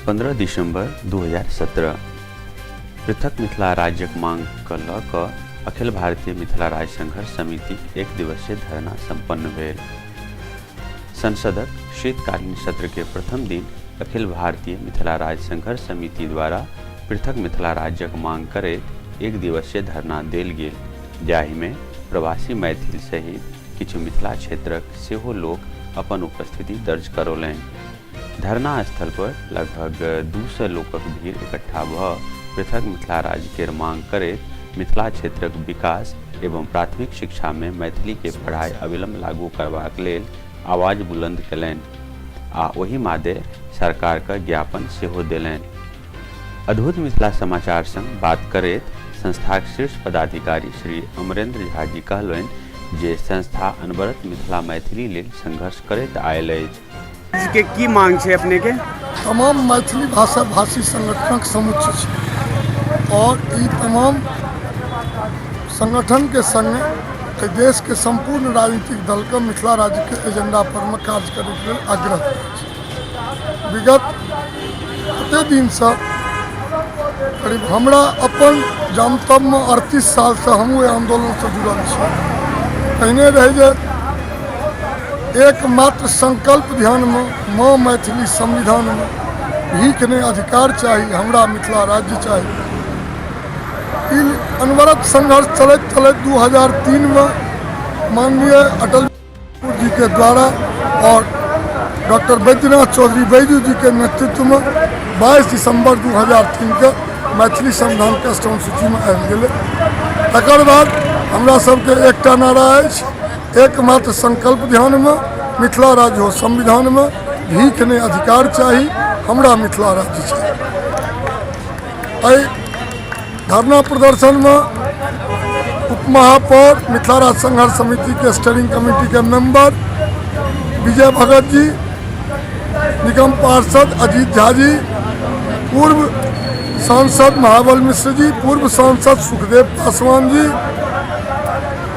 15 दिसंबर 2017 पृथक मिथिला राज्यक मांग क ल क अखिल भारतीय मिथिला राज्य संघर्ष समितिक एक दिवसीय धरना संपन्न भेल। संसदक शीतकालीन सत्र के प्रथम दिन अखिल भारतीय मिथिला राज्य संघर्ष समिति द्वारा पृथक मिथिला राज्यक मांग करैत एक दिवसीय धरना देल गेल, जाहि मे प्रवासी मैथिल सहित किछु मिथिला क्षेत्रक सेहो लोक अपन उपस्थिति दर्ज करौलनि। धरना स्थल पर लगभग 200 लोकक भीड़ इकट्ठा भ पृथक मिथिला राज्य केर मांग करैत मिथिला क्षेत्रक विकास एवं प्राथमिक शिक्षा मे मैथिली के पढ़ाई अविलंब लागू करबाक लेल आवाज बुलंद केलनि आ ओहि मादे सरकार क ज्ञापन सेहो देलनि। अद्भुत मिथिला समाचार संग बात करैत संस्थाक शीर्ष पदाधिकारी श्री अमरेंद्र झा जी कहलनि जे संस्था अनवरत मिथिला मैथिली लेल संघर्ष करैत आयल अछि। के की मांग छै अपने के? तमाम मैथिली भाषा भाषी संगठनक समुच्चय छै और ई तमाम संगठन के संग एहि देश के संपूर्ण राजनीतिक दल के मिथिला राज्य के एजेंडा पर में कार्य करे के लेल आग्रह करै छी। विगत कते दिनसँ करीब हमरा अपन जनतबमे 38 सालसँ हमहूँ एहि आन्दोलनसँ जुड़ल छी। पहिने रहै जे एकमात्र संकल्प ध्यानमे माँ मैथिली संविधानमे भीख नहि अधिकार चाही, हमरा मिथिला राज्य चाही। ई अनवरत संघर्ष चलैत चलैत 2003मे माननीय अटल जी के द्वारा और डॉक्टर बैद्यनाथ चौधरी बैजू जी के नेतृत्व में 22 दिसंबर 2003 के मैथिली संविधान के अष्टम सूची में आबि गेलै। तकर बाद हमरा सबके एकटा नारा अछि, एकमात्र संकल्प ध्यान में मिथिला राज्य हो संविधान में भीख नहीं अधिकार चाही, हमरा मिथिला राज्य चाही। एहि धरना प्रदर्शन में उपमहापौर मिथिला राज्य संघर्ष समिति के स्टीयरिंग कमेटी के मेंबर विजय भगत जी, निगम पार्षद अजीत झा जी, पूर्व सांसद महाबल मिश्र जी, पूर्व सांसद सुखदेव पासवान जी,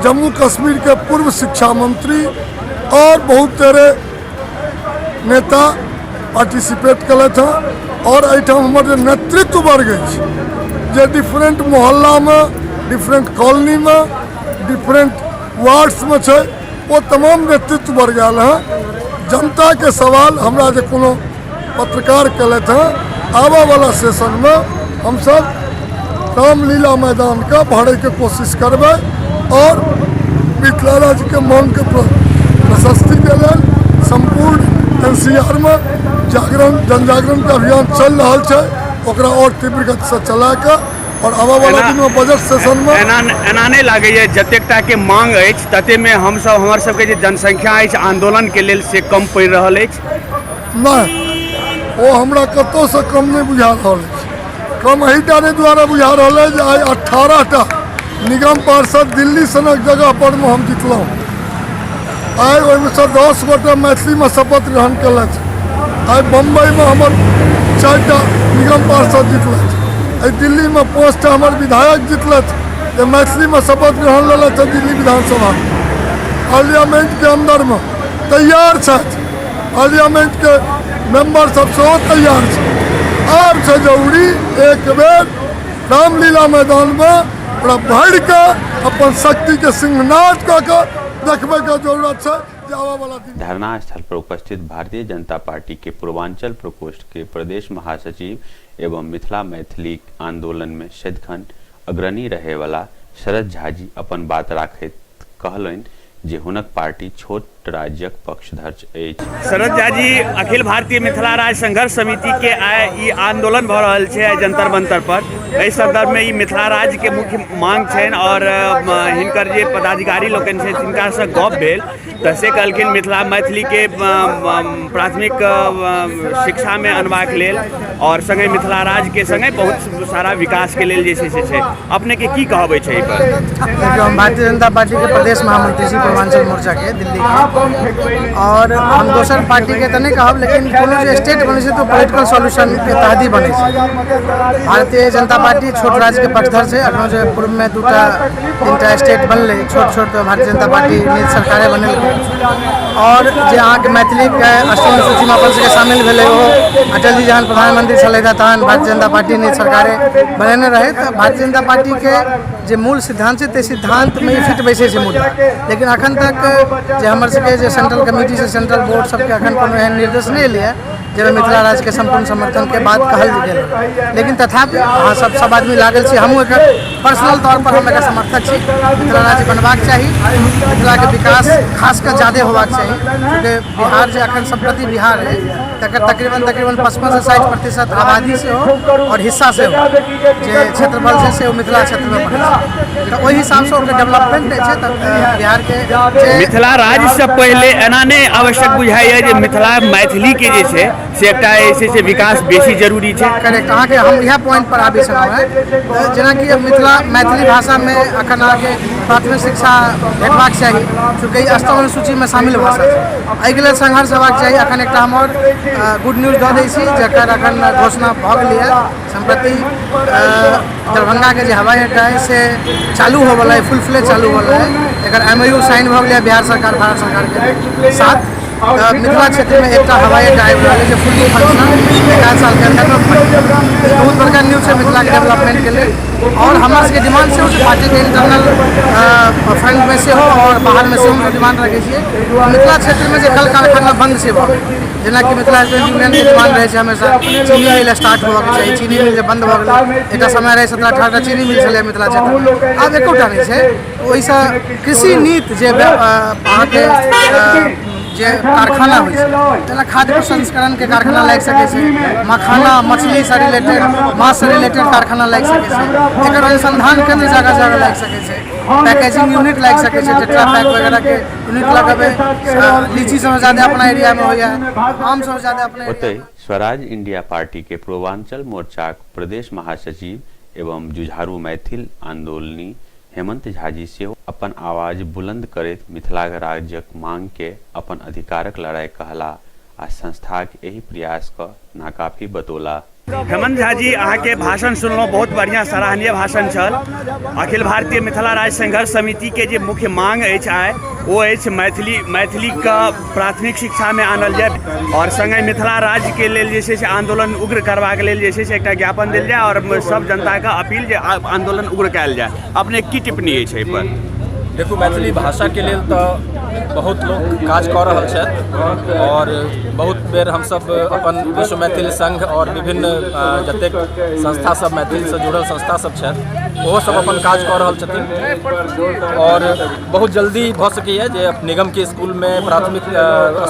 जम्मू कश्मीर के पूर्व शिक्षा मंत्री और बहुत तेरे नेता पार्टिसिपेट कलथि हँ। और एहिठाम हमर जे नेतृत्व वर्ग अछि जे डिफरेंट मोहल्लामे, डिफरेंट कॉलोनीमे, डिफरेंट वार्ड्समे छै, ओ तमाम नेतृत्व वर्ग आयल हँ। जनताके सवाल हमरा जे कोनो पत्रकार कयलथि हँ, आबयवला सेशनमे हमसब रामलीला मैदानके भरैके कोशिश करबै और मिथिला राज्यके मांगके प्रशस्तिके लेल सम्पूर्ण NCR में जागरण जनजागरण के अभियान चल रहल छै, ओकरा और तीव्र गति से चला के और आबऽ वाला दिन में बजट सेशन में एना एना नहि लागैए जतेक टा के मांग अछि तते में हमसब हमर सबके जे जनसंख्या अछि आंदोलन के लेल से कम पड़ि रहल अछि? नहि, ओ हमरा कतहुसँ कम नहि बुझा रहल अछि। कम एहिटा नहि दुआरे बुझा रहल अछि जे आइ 18 टा निगम पार्षद दिल्ली सनक जगह पर मे हम जितलहुँ। आइ ओहिमेसँ 10 गोटे मैथिलीमे शपथ ग्रहण केलथि। आइ बम्बईमे हमर 4टा निगम पार्षद जितलथि। आइ दिल्लीमे 5टा हमर विधायक जितलथि जे मैथिलीमे शपथ ग्रहण लेलथि। दिल्ली विधानसभा पार्लियामेंटके अन्दरमे तैयार छथि, पार्लियामेंटके मेंबर सब सेहो तैयार छै। आब छै जरूरी एक बेर रामलीला मैदानमे ओकरा भरिके अपन शक्तिके सिंहनाद कऽ के देखबैके जरूरत छै जे आबऽवला दिन। धरना स्थल पर उपस्थित भारतीय जनता पार्टी के पूर्वांचल प्रकोष्ठ के प्रदेश महासचिव एवं मिथिला मैथिली आंदोलन में सदिखन अग्रणी रहय वाला शरद झा जी अपन बात राखैत कहलनि जे हुनक पार्टी छोट राज्यक पक्षधर अछि। शरद झा जी, अखिल भारतीय मिथिला राज्य संघर्ष समिति के आइ ई आंदोलन भऽ रहल छै आइ जंतर मंतर पर, एहि संदर्भ में ई मिथिला राज्य के मुख्य मांग छनि और हिनकर जे पदाधिकारी लोकनि छथि तिनकासँ गप भेल तऽ से कहलखिन मिथिला मैथिली के प्राथमिक शिक्षा में अनबाक लेल और संगे मिथिला राज्य के संगे बहुत सारा विकास के लेल जे छै से छै। अपने के की कहबै छै एहि पर? देखियौ, हम भारतीय जनता पार्टी के प्रदेश महामंत्री छी पूर्वांचल मोर्चा के दिल्ली के, और हम दोसर पार्टी के तऽ नहि कहब, लेकिन कोनो जे स्टेट बनै छै तऽ पॉलिटिकल सॉल्यूशन के तहत ही बनै छै। भारतीय जनता पार्टी छोट राज्यके पक्षधर छै। एखनो जे पूर्वमे 2टा 3टा स्टेट बनलै छोट छोट, तऽ भारतीय जनता पार्टी नीत सरकारे बनेलकै। आओर जे अहाँके मैथिलीके अष्टम अनुसूचीमे अपन सबके शामिल भेलै, ओ अटल जी जहन प्रधानमंत्री छलथि तहन भारतीय जनता पार्टी नीत सरकारे बनेने रहै। तऽ भारतीय जनता पार्टीके जे मूल सिद्धांत छै ताहि सिद्धांतमे ई फिट बैसै छै मुद्दा। लेकिन अखन तक जे हमर सबके जे सेंट्रल कमिटी छै, सेंट्रल बोर्ड सबके अखन कोनो एहन निर्देश नहि एलैए जाहिमे मिथिला राज्यके सम्पूर्ण समर्थनके बात कहल गेल। लेकिन तथापि अहाँ सब सब आदमी लागल छी, हमहूँ एकर पर्सनल तौर पर हम एकर समर्थक छी। मिथिला राज्य बनबाक चाही, मिथिलाके विकास खास कऽ ज्यादे होबाक चाही, चूँकि बिहार जे अखन सम्प्रति बिहार है तकर तकरीबन तकरीबन 55 से 60% आबादी सेहो आओर हिस्सा सेहो जे क्षेत्रफल छै से ओ मिथिला क्षेत्रमे पड़ै छै। तऽ ओहि हिसाबसँ ओकर डेवलपमेंट नहि छै। तऽ बिहारके जे मिथिला राज्यसँ पहिले एना नहि आवश्यक बुझाइए जे मिथिला मैथिलीके जे छै से एकटा जे छै से विकास बेसी जरूरी छै? करेक्ट, अहाँके हम इएह पॉइंट पर आबै छलहुँ हेँ। तऽ जेनाकि मिथिला मैथिली भाषामे अखन अहाँके प्राथमिक शिक्षा भेटबाक चाही, चूँकि ई अष्टम अनुसूचीमे शामिल भाषा छै, एहिके लेल संघर्ष हेबाक चाही। अखन एकटा हम आओर गुड न्यूज दऽ दै छी जकर अखन घोषणा भऽ गेलैए। सम्प्रति दरभंगाके जे हवाई अड्डा है से चालू होवला है, फुल फ्लेज चालू होवला है। एकर MOU sign भऽ गेलै बिहार सरकार भारत सरकारके साथ। तऽ मिथिला क्षेत्रमे एकटा हवाई अड्डा आबि रहल है जे फुल्ली फंक्शनल एक आध सालके अन्दरमे भऽ जायत। बहुत बड़का न्यूज छै मिथिलाके डेवलपमेंटके लेल। आओर हमरा सबके डिमांड सेहो छै पार्टीके इंटरनल फ्रंटमे सेहो आओर बाहरमे सेहो हमसब डिमांड रखै छियै। मिथिला क्षेत्रमे जे कल कारखाना बंद छै भऽ गेल, जेनाकि मिथिला यूनियनके डिमांड रहै छै हमेशा चीनी मिल स्टार्ट होबऽके चाही, चीनी मिल जे बंद भऽ गेलै। एकटा समय रहै 17-18टा चीनी मिल छलै मिथिला क्षेत्रमे, आब एकोटा नहि छै। ओहिसँ कृषि नीति जे अहाँके जे कारखाना होइ छै, जेना खाद्य प्रसंस्करणके कारखाना लागि सकै छै, मखाना मछलीसँ रिलेटेड माछसँ रिलेटेड कारखाना लागि सकै छै, एकर अनुसंधान केन्द्र जगह जगह लागि सकै छै, पैकेजिंग यूनिट लागि सकै छै, टेट्रा पैक वगैरहके यूनिट लगेबै। लीची सबसँ ज्यादा अपना एरियामे होइए, आम सबसँ ज्यादा अपना। ओतहि स्वराज इंडिया पार्टी के पूर्वांचल मोर्चाक प्रदेश महासचिव एवं जुझारू मैथिल आंदोलनी हेमंत झाजी सेहो अपन आवाज बुलंद करैत मिथिला राज्यक मांग के अपन अधिकारक लड़ाई कहला आ संस्थाक एहि प्रयास क नाकाफी बतौला। हेमंत झा जी, अहाँके भाषण सुनलहुँ, बहुत बढ़िआँ सराहनीय भाषण छल। अखिल भारतीय मिथिला राज्य संघर्ष समितिके जे मुख्य मांग अछि आइ, ओ अछि मैथिली मैथिलीके प्राथमिक शिक्षामे आनल जाय आओर सङ्गे मिथिला राज्यके लेल जे छै से आंदोलन उग्र करबाक लेल जे छै से एकटा ज्ञापन देल जाय आओर सब जनताके अपील जे आंदोलन उग्र कयल जाय। अपने की टिप्पणी अछि एहिपर? देखू, मैथिली भाषाके लेल तऽ बहुत लोक काज कऽ रहल छथि आओर बहुत बेर हमसब अपन विश्व मैथिल संघ आओर विभिन्न जतेक संस्था सब मैथिलसँ जुड़ल संस्था सब छथि ओहो सब अपन काज कऽ रहल छथिन। आओर बहुत जल्दी भऽ सकैए जे निगमके इसकुलमे प्राथमिक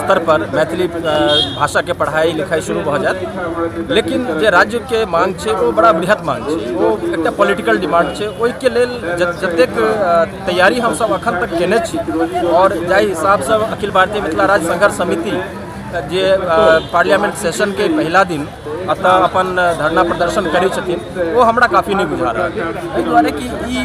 स्तर पर मैथिली भाषाके पढ़ाइ लिखाइ शुरू भऽ जायत। लेकिन जे राज्यके मांग छै ओ बड़ा बृहत मांग छै, ओ एकटा पॉलिटिकल डिमांड छै। ओहिके लेल जतेक तैयारी हमसब अखन तक केने छी आओर जाहि हिसाबसँ अखिल भारतीय मिथिला राज्य संघर्ष समिति जे पार्लियामेंट सेशनके पहिला दिन एतऽ अपन धरना प्रदर्शन करै छथिन ओ हमरा काफी नहि बुझा रहल। एहि दुआरे कि ई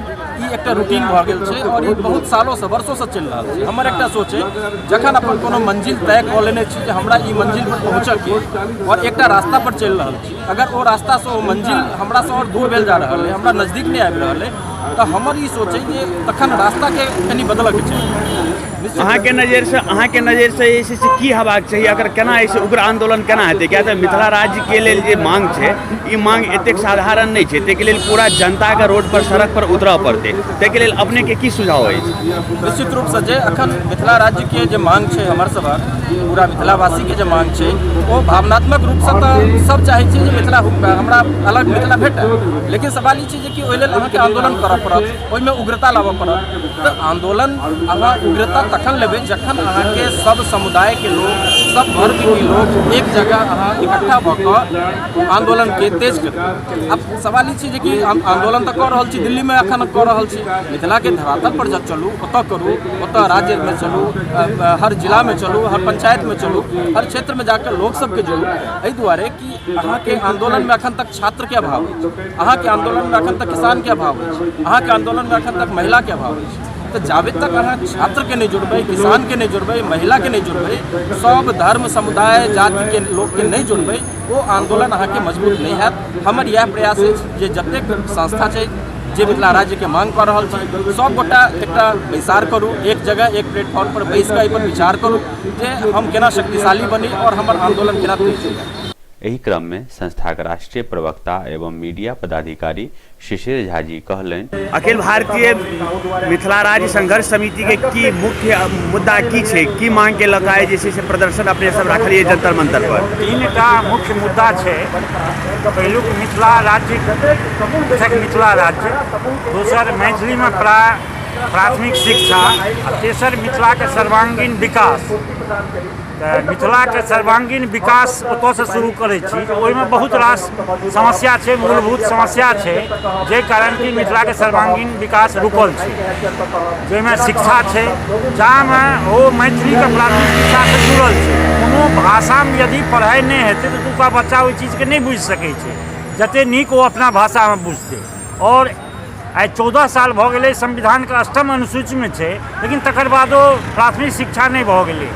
एकटा रूटीन भऽ गेल छै आओर ई बहुत सालोसँ वर्षोसँ चलि रहल छै। हमर एकटा सोच अइ, जखन अपन कोनो मंजिल तय कऽ लेने छी जे हमरा ई मंजिल पर पहुँचऽके आओर एकटा रास्ता पर चलि रहल छी, अगर ओ रास्तासँ ओ मंजिल हमरासँ आओर दूर भेल जा रहल अइ, हमरा नजदीक नहि आबि रहल अइ, तऽ हमर ई सोच अइ जे तखन रास्ताके कनि बदलऽके चाही। अहाँके नजरिसँ जे छै से की हेबाक चाही? अगर केना जे छै उग्र आंदोलन केना हेतै? किया तऽ मिथिला राज्यके लेल जे मांग छै ई मांग एतेक साधारण नहि छै, ताहिके लेल पूरा जनताके रोड पर सड़क पर उतरऽ पड़तै। ताहिके लेल अपनेके की सुझाव अछि? निश्चित रूपसँ जे अखन मिथिला राज्यके जे मांग छै, हमर सभक पूरा मिथिलावासीके जे मांग छै ओ भावनात्मक रूपसँ तऽ सब चाहै छै जे मिथिला हमरा अलग मिथिला भेटय। लेकिन सवाल ई छै जे कि ओहि लेल अहाँके आन्दोलन करऽ पड़त, ओहिमे उग्रता लाबऽ पड़त। तऽ आन्दोलन अहाँ उग्रता तखन लेबै जखन अहाँके सब समुदायके लोक, सब वर्गके लोक एक जगह अहाँ इकट्ठा भऽ कऽ आन्दोलनके तेज करबै। आब सवाल ई छै जे कि हम आन्दोलन तऽ कऽ रहल छी, दिल्लीमे अखन कऽ रहल छी, मिथिलाके धरातल पर जब चलू ओतऽ करू, ओतऽ राज्यमे चलू, हर जिलामे चलू, हर पंचायतमे चलू, हर क्षेत्रमे जाकऽ लोक सबके जोड़ू। एहि दुआरे कि अहाँके आन्दोलनमे अखन तक छात्रके अभाव अछि, अहाँके आन्दोलनमे अखन तक किसानके अभाव अछि, अहाँके आन्दोलनमे अखन तक महिलाके अभाव अछि। तऽ जाबे तक अहाँ छात्रके नहि जोड़बै, किसानके नहि जोड़बै, महिलाके नहि जोड़बै, सब धर्म समुदाय जातिके लोकके नहि जोड़बै, ओ आन्दोलन अहाँके मजबूत नहि हैत। हमर इएह प्रयास अछि जे जतेक संस्था छै जे मिथिला राज्यके मांग कऽ रहल छै, सब गोटा एकटा बैसार करू, एक जगह एक प्लेटफॉर्म पर बैस कऽ एहिपर विचार करू जे हम केना शक्तिशाली बनी आओर हमर आन्दोलन केना तेज होय। एहि क्रम मे संस्थाक राष्ट्रीय प्रवक्ता एवं मीडिया पदाधिकारी शिशिर झा जी कहलनि। अखिल भारतीय मिथिला राज्य संघर्ष समिति के की मुख्य मुद्दा की छै, की मांग के लऽ कऽ आइ जे छै से प्रदर्शन अपने सब राखलियै जंतर मंतर पर? तीनटा मुख्य मुद्दा छै। पहिलुक मिथिला राज्य, पृथक मिथिला राज्य, दोसर मैथिलीमे प्राथमिक शिक्षा आ तेसर मिथिलाके सर्वांगीण विकास। तऽ मिथिलाके सर्वांगीण विकास ओतऽसँ शुरू करै छी। ओहिमे बहुत रास समस्या छै, मूलभूत समस्या छै, जाहि कारण कि मिथिलाके सर्वांगीण विकास रुकल छै। जाहिमे शिक्षा छै, जाहिमे ओ मैथिलीके प्राथमिक शिक्षासँ जुड़ल छै। कोनो भाषामे यदि पढ़ाइ नहि हेतै तऽ ओतुका बच्चा ओहि चीजके नहि बुझि सकै छै जतेक नीक ओ अपना भाषामे बुझतै। आओर आइ 14 साल भऽ गेलै, संविधानके अष्टम अनुसूचीमे छै, लेकिन तकर बादो प्राथमिक शिक्षा नहि भऽ गेलै,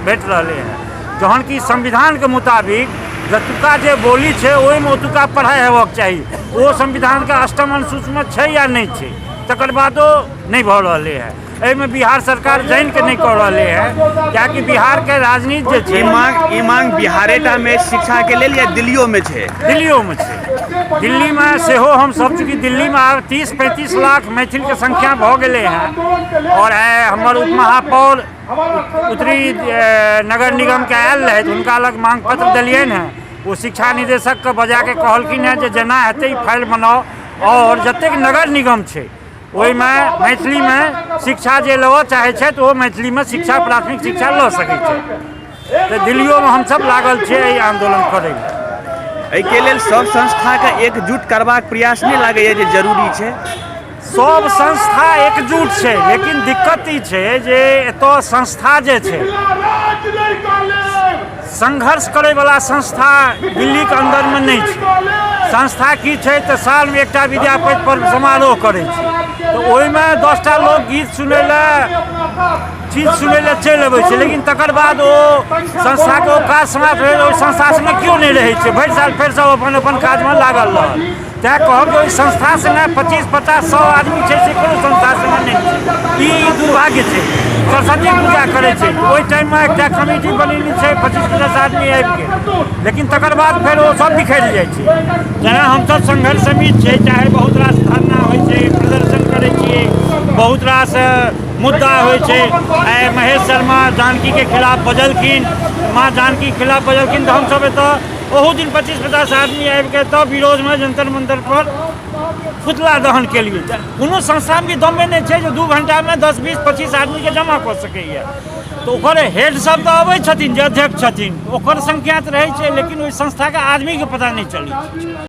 भेट रहलै हँ, जहन कि संविधानके मुताबिक जतुका जे बोली छै ओहिमे ओतुका पढ़ाइ हेबाक चाही। ओ संविधानके अष्टम अनुसूचीमे छै या नहि छै, तकर बादो नहि भऽ रहलै हँ। एहिमे बिहार सरकार जानि कऽ नहि कऽ रहलै हँ, किएकि बिहारके राजनीति जे छै। ई मांग बिहारेटामे शिक्षाके लेल या दिल्लियोमे छै? दिल्लियोमे छै। दिल्लीमे सेहो हमसभ, चूँकि दिल्लीमे आब 30-35 लाख मैथिलके संख्या भऽ गेलै हँ, आओर आइ हमर उपमहापौर उत्तरी नगर निगमके आयल रहथि, हुनका लग मांग पत्र देलियनि हँ। ओ शिक्षा निदेशकके बजाके कहलखिन हँ जे जेना हेतै ई फाइल बनाउ आओर जतेक नगर निगम छै ओहिमे मैथिलीमे शिक्षा जे लेबऽ चाहै छथि ओ मैथिलीमे शिक्षा, प्राथमिक शिक्षा लऽ सकै छै। तऽ दिल्लियोमे हमसभ लागल छियै एहि आन्दोलन करै लए। एहिके लेल सब संस्थाके एकजुट करबाक प्रयास नहि लागैए जे जरूरी छै? सब संस्था एकजुट छै, लेकिन दिक्कत ई छै जे एतऽ संस्था जे छै, संघर्ष करैवला संस्था दिल्लीके अन्दरमे नहि छै। संस्था की छै तऽ सालमे एकटा विद्यापति पर्व समारोह करै छै, तऽ ओहिमे 10टा लोक गीत सुनै लए, चीज सुनै लए चलि अबै छै, लेकिन तकर बाद ओ संस्थाके ओ काज समाप्त भेल, ओहि संस्था सङ्गे केओ नहि रहै छै। भरि साल फेर सब अपन अपन काजमे लागल रहल। तैँ कहब जे ओहि संस्था सङ्गे 25, 50, 100 आदमी छै से कोनो संस्था सङ्गे नहि छै। ई दुर्भाग्य छै। सरस्वती पूजा करै छै, ओहि टाइममे एकटा कमिटी बनेने छै, 25-50 आदमी आबि गेल, लेकिन तकर बाद फेर ओ सब बिखरि जाइ छै। जेना हमसब संघर्ष समिति छै, चाहे बहुत रास धरना होइ छै, प्रदर्शन करै छियै, बहुत रास मुद्दा होइ छै। आइ महेश शर्मा जानकीके खिलाफ बजलखिन, माँ जानकीके खिलाफ बजलखिन, तऽ हमसब एतऽ ओहू दिन 25-50 आदमी आबिके तब विरोधमे जंतर मंतर पर पुतला दहन केलियै। तऽ कोनो संस्थामे दमे नहि छै जे 2 घंटामे 10, 20, 25 आदमीके जमा कऽ सकैए। तऽ ओकर हेड सब तऽ अबै छथिन, जे अध्यक्ष छथिन ओकर संख्या तऽ रहै छै, लेकिन ओहि संस्थाके आदमीके पता नहि चलै छै।